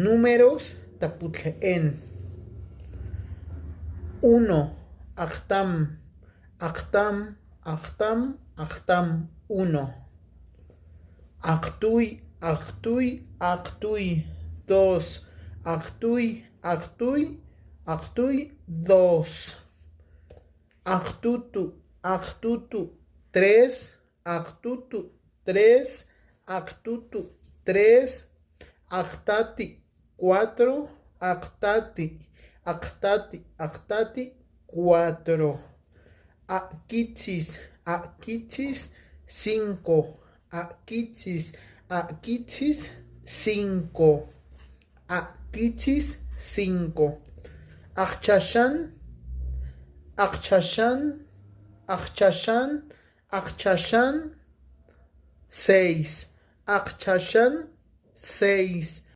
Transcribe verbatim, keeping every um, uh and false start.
Números taputlje'en. Uno, akgtam, akgtam, akgtam, akgtam, uno. Akgtuy, akgtuy, akgtuy, dos. Akgtuy, akgtuy, akgtuy, dos. Akgtutu, akgtutu, tres. Akgtutu, tres. Akgtutu, tres. Akgtati, cuatro. Akgtati, akgtati, akgtati, cuatro. Akitsis, akitsis, cinco. Akitsis, akitsis, cinco. Akitsis, cinco. Akgchaxan, akgchaxan, akgchaxan, akgchaxan, seis. Akgchaxan, seis.